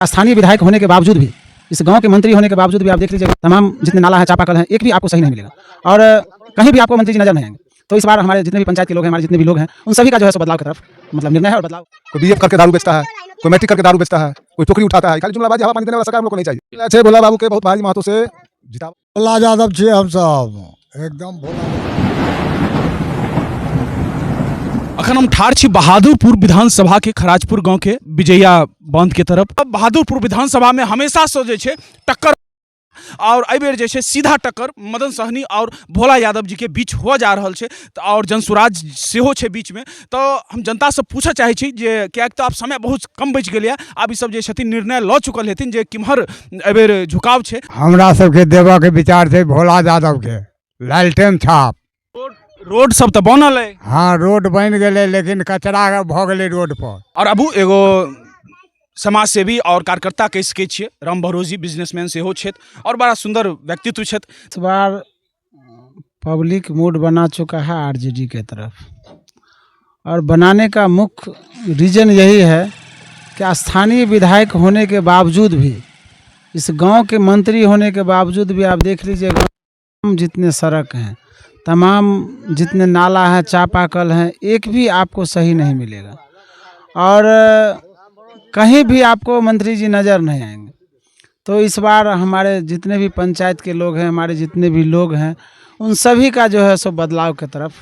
स्थानीय विधायक होने के बावजूद भी, इस गांव के मंत्री होने के बावजूद भी आप देख लीजिए, तमाम जितने नाला है, चापाकल हैं, एक भी आपको सही नहीं मिलेगा और कहीं भी आपको मंत्री जी नजर नहीं आएंगे। तो इस बार हमारे जितने भी पंचायत के लोग हैं, हमारे जितने भी लोग हैं, उन सभी का जो है सो बदलाव की तरफ मतलब निर्णय है और बदलाव। कोई बीएफ करके दारू बेचता है, कोई मैट्रिक करके दारू बेचता है, कोई टोकरी उठाता है। खाली जुमलाबाजी, हवा पानी देने वाला सरकार हम लोग को नहीं चाहिए। अच्छे भोला बाबू के बहुत भारी महत्व से जिता। भोला यादव छियै हमसब, एकदम भोला। अखन हम ठाढ़ छी बहादुरपुर विधानसभा के खराजपुर गांव के विजया बांध के तरफ। अब बहादुरपुर विधानसभा में हमेशा से जे छै टक्कर और एहिबेर जे छै सीधा टक्कर मदन सहनी और भोला यादव जी के बीच हुआ जा रहल छै तऽ और जनसुराज सेहो छै बीचमे। तऽ हम जनतासँ पूछऽ चाहै छी जे किएक तऽ आब समय बहुत कम बचि गेलैए, आब ई सब जे छथिन निर्णय लऽ चुकल हेथिन जे किम्हर एहिबेर झुकाव छै। हमरा सबके देबऽके विचार छै भोला यादवके, लालटेन छाप। रोड सब तऽ बनल अइ। हँ, रोड बनि गेलै, लेकिन कचरा भऽ गेलै रोड पर। और अबू एगो समाज सेवी और कार्यकर्ता कहि सकै छियै, राम भरोजी बिजनेसमैन सेहो छथि और बड़ा सुन्दर व्यक्तित्व छथि। इस बार पब्लिक मूड बना चुका है आरजेडी के तरफ और बनाने का मुख्य रीजन यही है कि स्थानीय विधायक होने के बावजूद भी, इस गांव के मंत्री होने के बावजूद भी आप देख लीजिए, गाँव जितने सड़क हैं, तमाम जितने नाला हैं, चापाकल हैं, एक भी आपको सही नहीं मिलेगा और कहीं भी आपको मंत्री जी नज़र नहीं आएंगे। तो इस बार हमारे जितने भी पंचायत के लोग हैं, हमारे जितने भी लोग हैं, उन सभी का जो है सो बदलाव के तरफ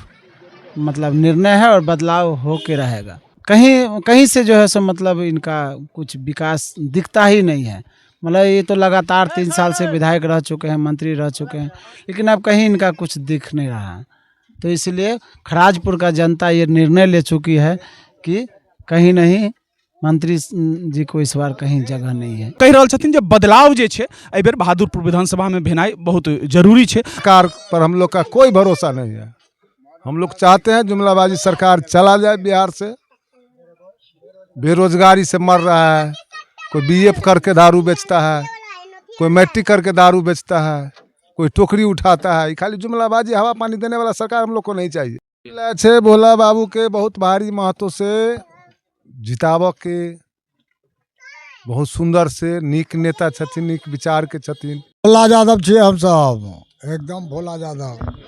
मतलब निर्णय है और बदलाव हो के रहेगा। कहीं कहीं से जो है सो मतलब इनका कुछ विकास दिखता ही नहीं है। मतलब ये तो लगातार 3 साल से विधायक रह चुके हैं, मंत्री रह चुके हैं, लेकिन अब कहीं इनका कुछ दिख नहीं रहा है। तो इसलिए खराजपुर का जनता ये निर्णय ले चुकी है कि कहीं नहीं मंत्री जी को इस बार कहीं जगह नहीं है। कहि रहल छथिन जे बदलाव जे छै एहिबेर बहादुरपुर विधानसभामे भेनाइ बहुत जरूरी छै। सरकार पर हम लोग का कोई भरोसा नहीं है। हम लोग चाहते हैं जुमलाबाजी सरकार चला जाए बिहार से। बेरोजगारी से मर रहा है, कोई बीएफ करके दारू बेचता है, कोई मैट्रिक करके दारू बेचता है, कोई टोकरी उठाता है। ये खाली जुमलाबाजी, हवा पानी देने वाला सरकार हम लोग को नहीं चाहिए। अच्छे भोला बाबू के बहुत भारी महत्व से जिताबऽ के, बहुत सुन्दर से नीक नेता छथिन, नीक विचार के छथिन। भोला यादव छियै हमसब, एकदम भोला यादव।